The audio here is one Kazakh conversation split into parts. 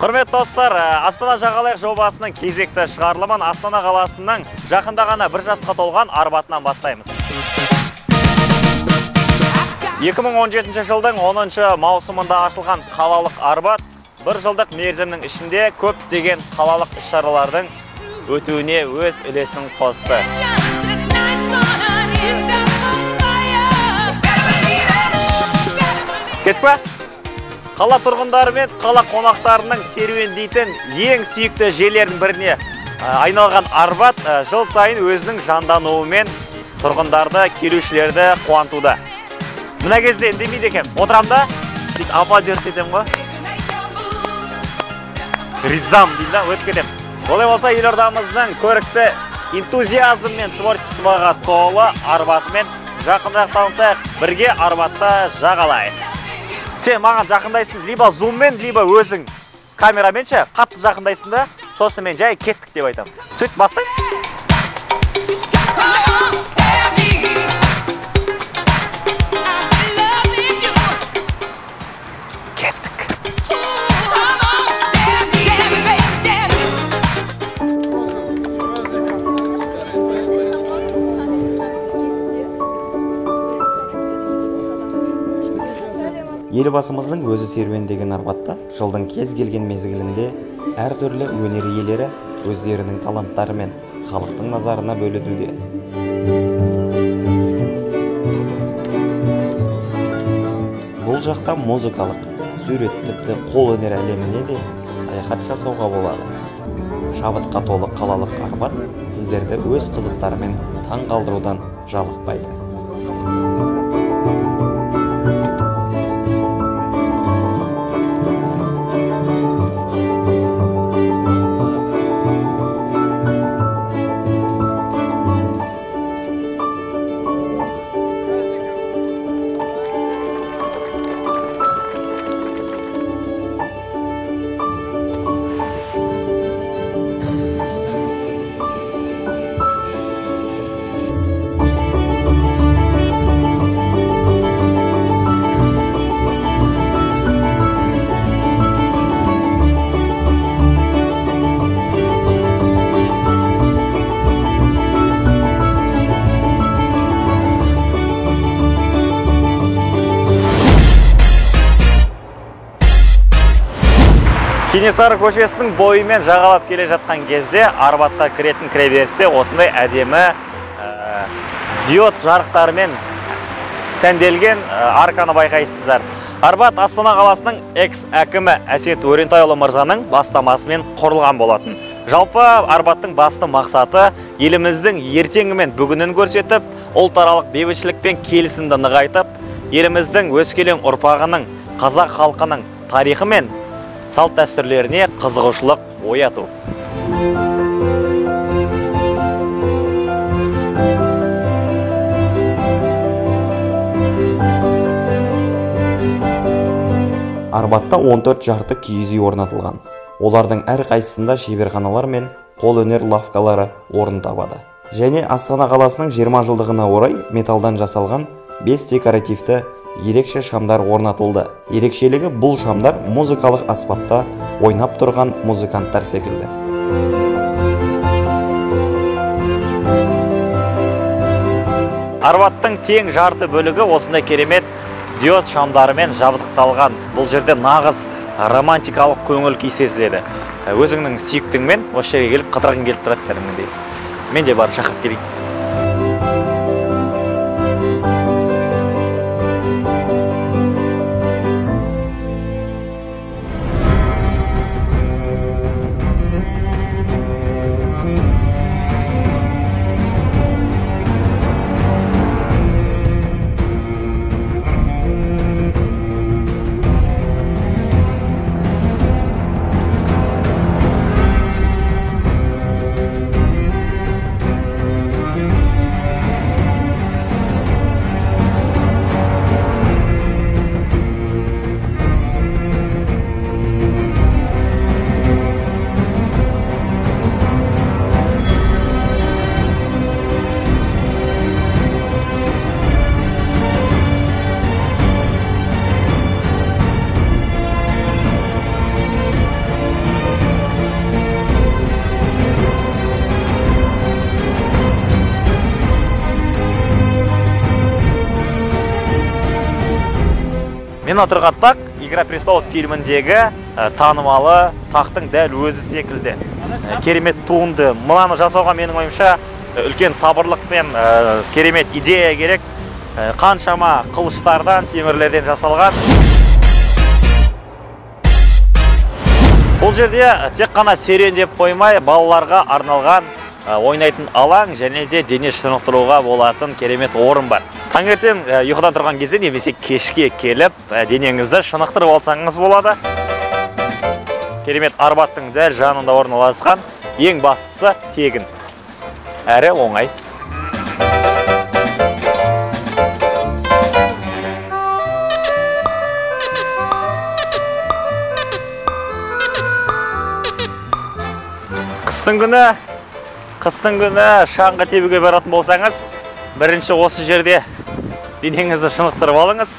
Құрметті достар, Астана жағалайық жобасының кезекті шығарылымын Астана қаласының жақында ғана бір жасқа толған Арбатынан бастаймыз. 2017 жылдың 10 маусымында ашылған қалалық Арбат бір жылдық мерзімнің ішінде көптеген қалалық іс-шаралардың өтуіне өз үлесін қосты. Кеттік па? Қала тұрғындары мен қала қонақтарының серуендейтін ең сүйікті жерлерінің біріне айналған Арбат жыл сайын өзінің жандануымен тұрғындарды, келушілерді қуантуда. Мына кезде үндемейді екен. Отырам да, сөйтіп аплодировать етемін ғой. Ризам деймін да, өтіп кетемін. Олай болса, елордамыздың көрікті энтузиазм мен творчествоға толы Арбатымен жақынырақ танысайық, бірге Арбатта жағалайық. Сен маған жақындайсың, либо зуммен, либо өзің камерамен ше, қатты жақындайсың да, сосын мен жай кеттік деп айтамын. Сөйтіп бастаймыз. Кеттік. Елбасымыздың өзі серуендеген Арбатта жылдың кез келген мезгілінде әртүрлі өнер иелері өздерінің таланттарымен халықтың назарына бөленуде. Бұл жақта музыкалық, сурет, тіпті қолөнер әлеміне де саяхат жасауға болады. Шабытқа толы қалалық Арбат сіздерді өз қызықтарымен таң қалдырудан жалықпайды. Кенесары көшесінің бойымен жағалап келе жатқан кезде Арбатқа кіретін кіреберісте осындай әдемі диод жарықтарымен сәнделген арканы байқайсыздар. Арбат Астана қаласының экс-әкімі Әсет Өрентайұлы мырзаның бастамасымен құрылған болатын. Жалпы Арбаттың басты мақсаты еліміздің ертеңі мен бүгінін көрсетіп, ұлтаралық бейбітшілік пен келісімді нығайтып, еліміздің өскелең ұрпағының, қазақ халқының тарихы мен салт дәстүрлеріне қызығушылық ояту. Арбатта 14 жарты киіз үй орнатылған. Олардың әрқайсысында шеберханалар мен қолөнер лавкалары орын табады. Және Астана қаласының 20 жылдығына орай металдан жасалған 5 декоративті ерекше шамдар орнатылды. Ерекшелігі бұл шамдар музыкалық аспапта ойнап тұрған музыканттар секілді. Арбаттың тең жарты бөлігі осындай керемет диод шамдарымен жабдықталған. Бұл жерде нағыз романтикалық көңіл күй сезіледі. Өзіңнің сүйіктіңмен осы жерге келіп қыдырғың келіп тұрады кәдімгідей. Мен де барып шақырып келейін. Мен отырған тақ «Игра престолов» фильміндегі танымалы тақтың дәл өзі секілді. Керемет туынды. Мынаны жасауға менің ойымша үлкен сабырлық пен керемет идея керек. Қаншама қылыштардан, темірлерден жасалған. Бұл жерде тек қана серуендеп қоймай, балаларға арналған ойнайтын алаң және де дене шынықтыруға болатын керемет орын бар. Таңертең ұйқыдан тұрған кезде немесе кешке келіп денеңізді шынықтырып алсаңыз болады. Керемет Арбаттың дәл жанында орналасқан, ең бастысы тегін, әрі оңай. Қыстың күні шаңғы тебуге баратын болсаңыз, бірінші осы жерде денеңізді шынықтырып алыңыз.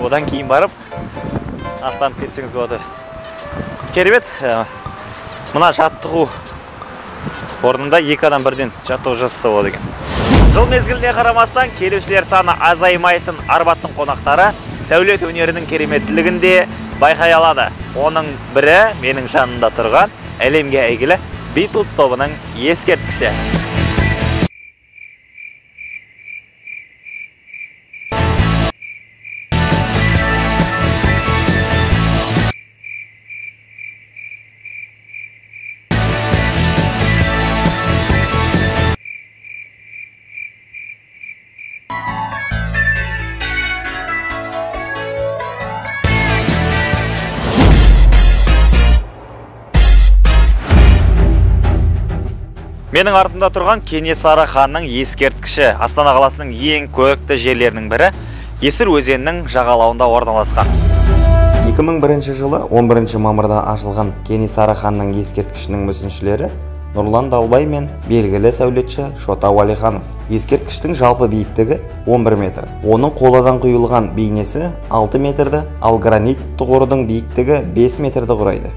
Одан кейін барып аттанып кетсеңіз болады. Керемет. Мына жаттығу орнында екі адам бірден жаттығу жасаса болады екен. Жыл мезгіліне қарамастан келушілер саны азаймайтын Арбаттың қонақтары сәулет өнерінің кереметтілігін де байқай алады. Оның бірі менің жанымда тұрған әлемге әйгілі Битлз тобының ескерткіші. Менің артымда тұрған Кенесары ханның ескерткіші Астана қаласының ең көрікті жерлерінің бірі, Есіл өзенінің жағалауында орналасқан. 2001 жылы 11 мамырда ашылған Кенесары ханның ескерткішінің мүсіншілері Нұрлан Далбай мен белгілі сәулетші Шота Уәлиханов. Ескерткіштің жалпы биіктігі 11 метр. Оның қоладан құйылған бейнесі 6 метрді, ал гранит тұғырдың биіктігі 5 метрді құрайды.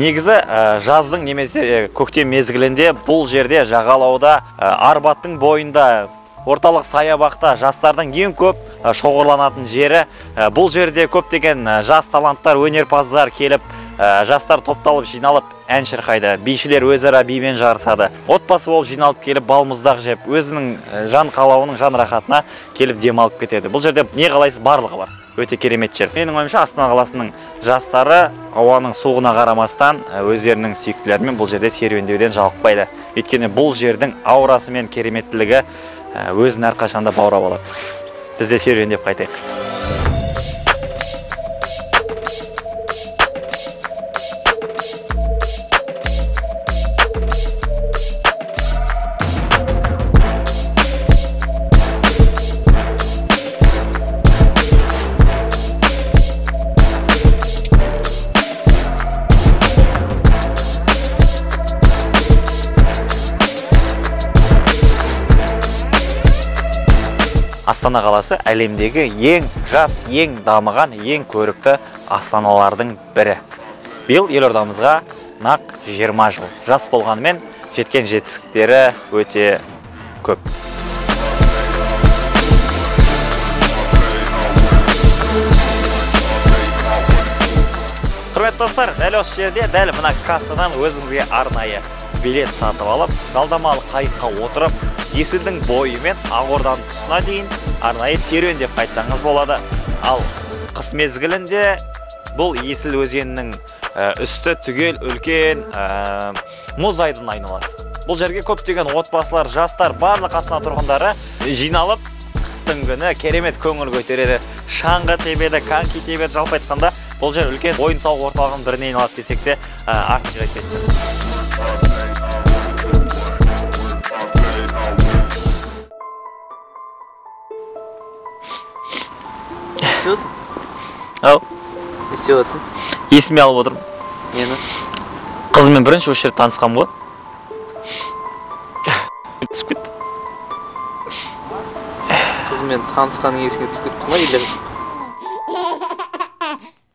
Негізі жаздың немесе көктем мезгілінде бұл жерде жағалауда, Арбаттың бойында, орталық саябақта жастардың ең көп шоғырланатын жері. Бұл жерде көптеген жас таланттар, өнерпаздар келіп, жастар топталып жиналып ән шырқайды. Бишілер өзара бимен жарысады. Отбасы болып жиналып келіп балмұздақ жеп, өзінің жан қалауының жан рахатына келіп демалып кетеді. Бұл жерде не қалайсыз барлығы бар. Өте керемет жер. Менің ойымша, Астана қаласының жастары ауаның суығына қарамастан өздерінің сүйіктілерімен бұл жерде серуендеуден жалықпайды. Өйткені бұл жердің аурасы мен кереметтілігі өзін әрқашанда баурап алады. Біз де серуендеп қайтайық. Астана қаласы әлемдегі ең жас, ең дамыған, ең көрікті астаналардың бірі. Биыл елордамызға нақ 20 жыл. Жас болғанымен жеткен жетістіктері өте көп. Құрметті достар, дәл осы жерде, дәл мына кассадан өзіңізге арнайы билет сатып алып, жалдамалы қайыққа отырып, Есілдің бойымен Ақорданың тұсына дейін арнайы серуендеп қайтсаңыз болады. Ал қыс мезгілінде Бұл Есіл өзенінің үсті түгел үлкен мұз айдынына айналады. Бұл жерге көптеген отбасылар, жастар, барлық Астана тұрғындары жиналып, қыстың күні керемет көңіл көтереді, шаңғы тебеді, коньки тебеді. Жалпы айтқанда, бұл жер үлкен ойын-сауық орталығының біріне айналады десек те артық айтпайтын шығармыз. Не істеп? Ау. Не істеп отырсың? Есіме алып отырмын. Нені? Қызыммен бірінші осы жерде танысқанмын ғой. Түсіп кетті. Қызыммен танысқаның есіңе түсіп кетті ма, или?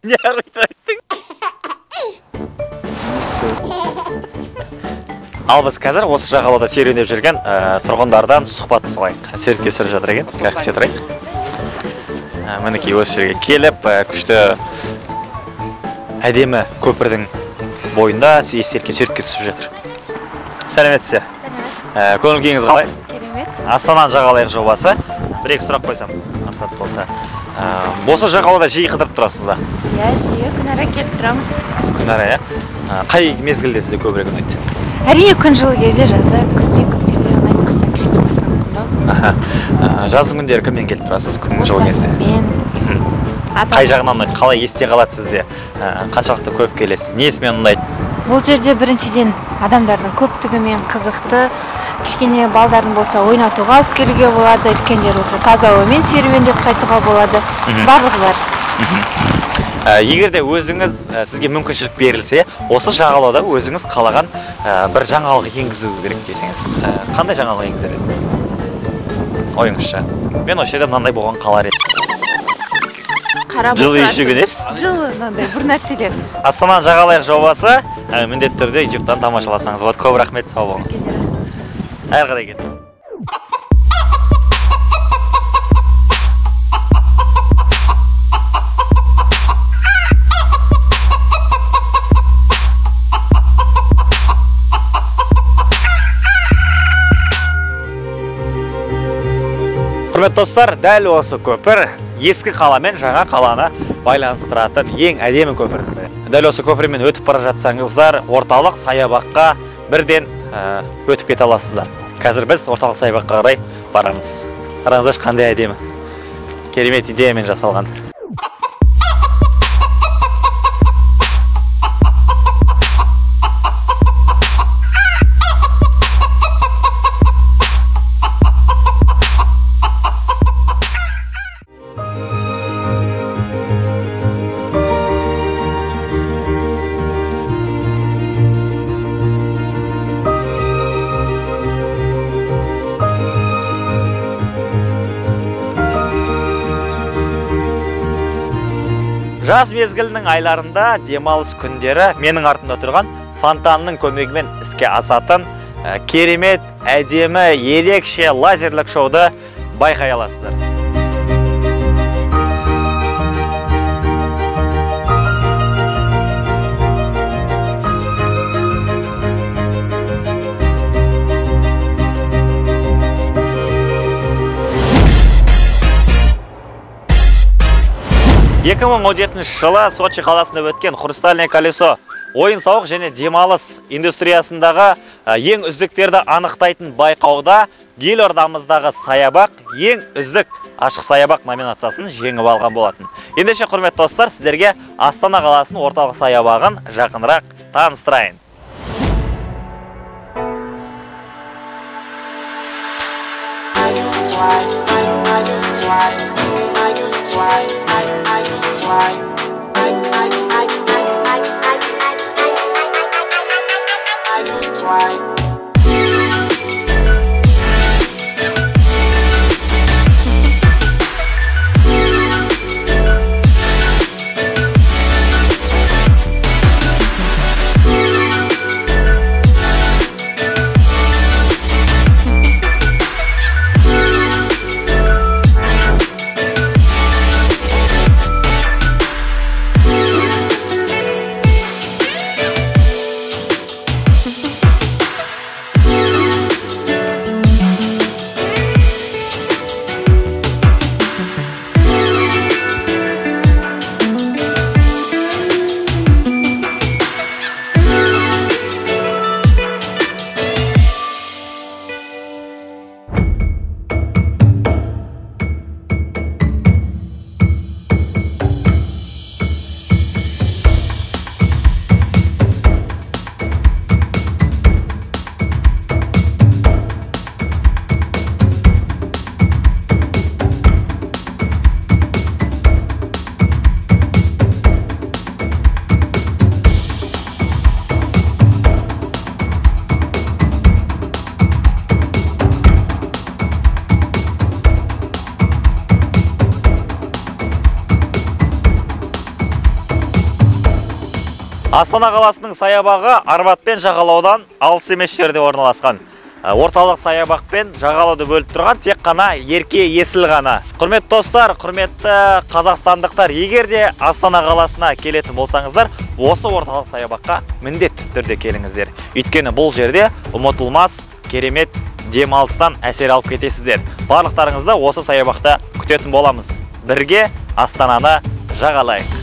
Не айттың? Не істеп отырсың? Ал біз қазір осы жағалауда серуендеп жүрген тұрғындардан сұхбат алайық. Суретке түсіріп жатыр екен. Қазір күте тұрайық. Мінекей осы жерге келіп, күшті әдемі көпірдің бойында естелікке суретке түсіп жатыр. Сәлеметсіз бе? Сәлеметсіз. Көңіл күйіңіз қалай? Керемет. Астананы жағалайық жобасы. Бір-екі сұрақ қойсам, рұқсат болса. Осы жағалауда жиі қыдырып тұрасыз ба? Иә, жиі, күнара келіп тұрамыз. Күнара, иә? Қай мезгілде сізге көбірек ұнайды? Әрине, күн жылы кезде, жазда, күзде, көктемде ұнайды, қыста кішкене салқындау. Жаздың күндері кіммен келіп тұрасыз, күн жылы кезде? Отбасыммен. Қай жағынан ұнайды, қалай есте қалады сізде? Қаншалықты көп келесіз, несімен ұнайды? Бұл жерде біріншіден адамдардың көптігімен қызықты, кішкене балдардың болса ойнатуға алып келуге болады, үлкендер болса таза ауамен серуендеп қайтуға болады, барлығы бар. Егер де өзіңіз, сізге мүмкіншілік берілсе, осы жағалауда өзіңіз қалаған бір жаңалық енгізу керек десеңіз, қандай жаңалық енгізер едіңіз? Ойыңызша. Мен осы жерде мынандай болған қалар едім. Қарап Жылы отыратын. үйшігін ес? Жылы мынандай бір нәрселер. Астананы жағалайық жобасы, міндетті түрде YouTube-тан тамашаласаңыз болады. Көп рахмет, сау болыңыз. Сізге де рахмет. Әрі қарай кеттік. Құрметті достар, дәл осы көпір ескі қала мен жаңа қаланы байланыстыратын ең әдемі көпірдің бірі. Дәл осы көпірмен өтіп бара жатсаңыздар, орталық саябаққа бірден өтіп кете аласыздар. Қазір біз орталық саябаққа қарай барамыз. Қараңыздаршы, қандай әдемі. Керемет идеямен жасалған. Жаз мезгілінің айларында демалыс күндері менің артымда тұрған фонтанның көмегімен іске асатын керемет, әдемі, ерекше лазерлік шоуды байқай аласыздар. Екі мың он жетінші жылы Сочи қаласында өткен Хрустальное колесо ойын-сауық және демалыс индустриясындағы ең үздіктерді анықтайтын байқауда елордамыздағы саябақ ең үздік ашық саябақ номинациясын жеңіп алған болатын. Ендеше, құрметті достар, сіздерге Астана қаласының орталық саябағын жақынырақ таныстырайын. Астана қаласының саябағы Арбат пен жағалаудан алыс емес жерде орналасқан. Орталық саябақ пен жағалауды бөліп тұрған тек қана ерке Есіл ғана. Құрметті достар, құрметті қазақстандықтар, егер де Астана қаласына келетін болсаңыздар, осы орталық саябаққа міндетті түрде келіңіздер. Өйткені бұл жерде ұмытылмас керемет демалыстан әсер алып кетесіздер. Барлықтарыңызды осы саябақта күтетін боламыз. Бірге Астананы жағалайық.